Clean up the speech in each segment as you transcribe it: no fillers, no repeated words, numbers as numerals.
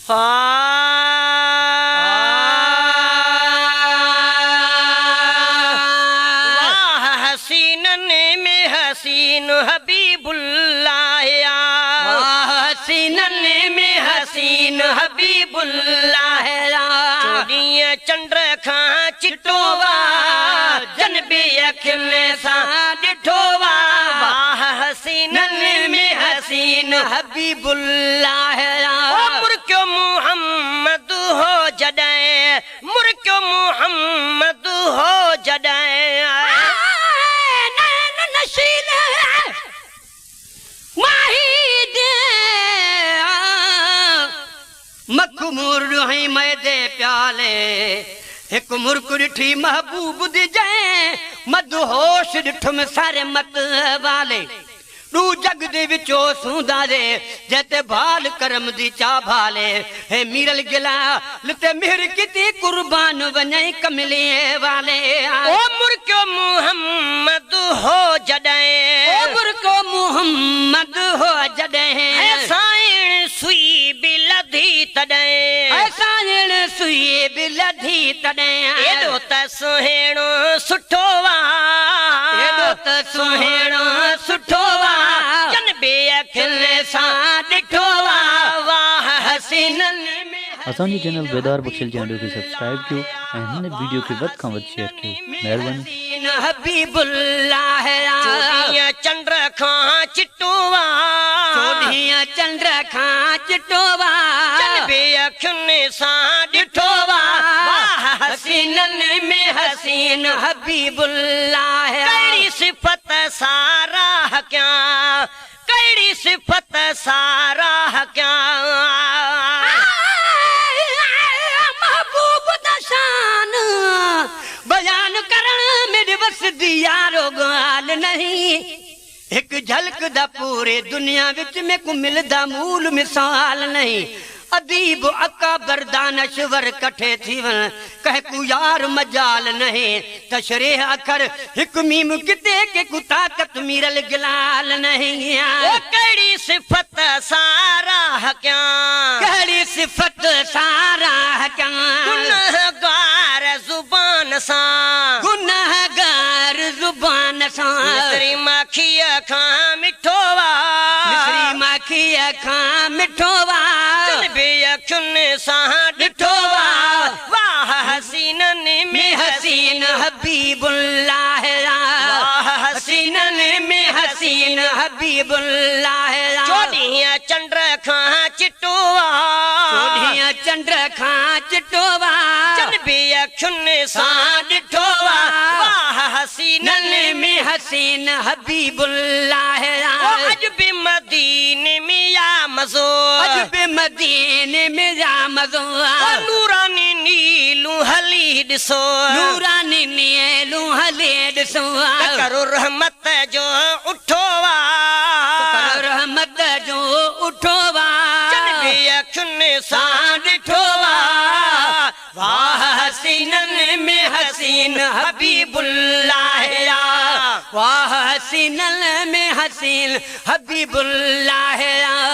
वाह हसीनन में हसीन हबीबुल्लाह, वाह हसीनन में हसीन हबीबुल्लाह। चोॾहीं चंड खां चिटो वा, जन बि अखियुनि सां ॾिठो वा। वाह हसीनन में हसीन हबीबुल्लाह। मुर्क्यो मुहम्मद हो जॾहिं, मुर्क्यो मुहम्मद हो जॾहिं। मखमूर ॾुहाई मैदे प्याले, हिकु मुर्क ॾिठी महबूब दी जंहिं, मदहोश ॾिठुमि सारे मत वाले। ॾू जग दे विचो सूंदा रे, जंहिं भाल करम दी चा भाले। हे मीरल गिला लते मिहर किती कुर्बान वञई कमले वाले। ओ मुर्क्यो मुहम्मद हो जॾहिं, ओ मुर्को मुहम्मद हो जॾहिं। साईं सुई बि लधी तॾहिं, साईं सुई बि लधी तॾहिं। एॾो त सुहिणो सुठो वा, एॾो त सुहिणो सुठो वा। जन बि अखियुनि सां ॾिठो वा। वाह हसीनन में। असांजे चैनल बेदार बख्शियल चांडियो खे सब्सक्राइब कयो ऐं हिन वीडियो खे वधि खां वधि शेयर कयो। महिरबानी। हबीबुल्लाह। चोॾहीं चंड खां चिटो वा, चोॾहीं चंड खां चिटो वा। जन बि अखियुनि सां ॾिठो वा। वाह हसीनन में हसीन हबीबुल्लाह। कहिड़ी सिफ़त साराह कयां, कहिड़ी सिफ़त साराह कयां। महबूब दा शान बयान करण मेरे बस दी यारो ॻाल्हि नहीं। एक झलक दा पूरे दुनिया विच में को मिलदा मूल मिसाल नहीं। अदीब अकाबर दानश्वर कठे थी वन, कह को यार मजाल नहीं। तशरीह अखर हिक मीम किते के को ताकत मीरल गिलाल नहीं। ओ कहिड़ी सिफ़त साराह कयां, कहिड़ी सिफ़त साराह कयां। गुनहगार ज़ुबान सां, गुनहगार ज़ुबान सां। मिसरी माखीअ खां मिठो वा, मिसरी माखीअ खां मिठो वा। बि अखियुनि सां ॾिठो वा। वाह हसीनन में हसीन हबीबुल्लाह। वाह हसीनन में हसीन हबीबुल्लाह। चोॾहीं चंड खां चिटो वा, चोॾहीं चंड खां चिटो वा। जन बि अखियुनि सां ॾिठो वा। वाह हसीनन में हसीन हबीबुल्लाह। अॼु बि मदीने में या मज़ो, अॼु बि मदीने में या मज़ो। नूरानी नीलू हली ॾिसो, नूरानी नीलू हली ॾिसो। करो रहमत जो उठो वा, करो रहमत जो उठो वा। जन बि अखियुनि सां ॾिठो वा। वाह हसीनन में हसीन हबीबुल्लाह। वाह हसीनन में हसीन हबीबुल्लाह।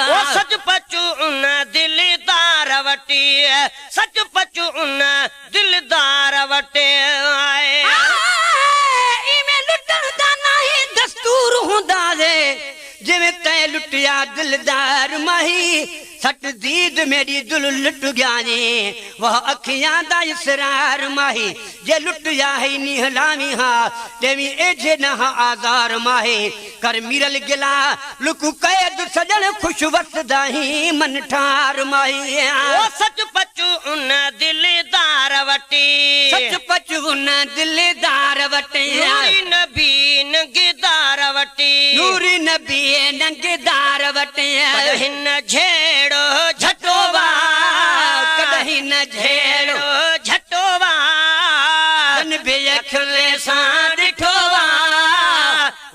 ओ सच पचु उन दिलदार वटि, सच पचु उन दिलदार वटि। इवें लुटण दा नाही दस्तूर हूंदा रे, जिवें तैं लुटिया दिलदार माही। सट दीद मेरी दुल लुट गया ने, वह अखियां दा इसरार माही। जे लुटिया है नी हलावी हा, तेवी एजे न हा आज़ार माही। कर मीरल गिला लुकु कैद सजण खुश वसदा ही मन ठार माही। ओ सच पचु उन दिलदार वटि, सच पचु उन दिलदार वटि। नूरी नबी नंगदार वटि, नूरी नबी नंगदार वटि। कॾहिं न झेड़ो झटो वा, कॾहिं न झेड़ो झटो वा। जन बि अखियुनि सां ॾिठो वा।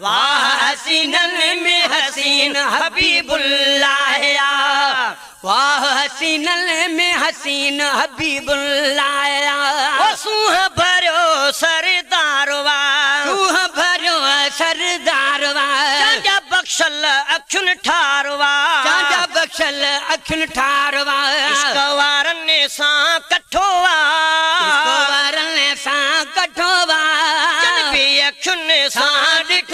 वाह हसीनन में हसीन हबीबुल्लाह। वाह हसीनन में हसीन हबीबुल्लाह। ओ सूंह भरियो सरदार वा, सूंह भरियो सरदार वा। बख्शल अखियुनि ठारवा। चांडिया बख़्शल अखियुनि ठारवा। इश्क वारनि सां कठो आ। इश्क वारनि सां कठो आ। जन बि अखियुनि सां ॾिठो।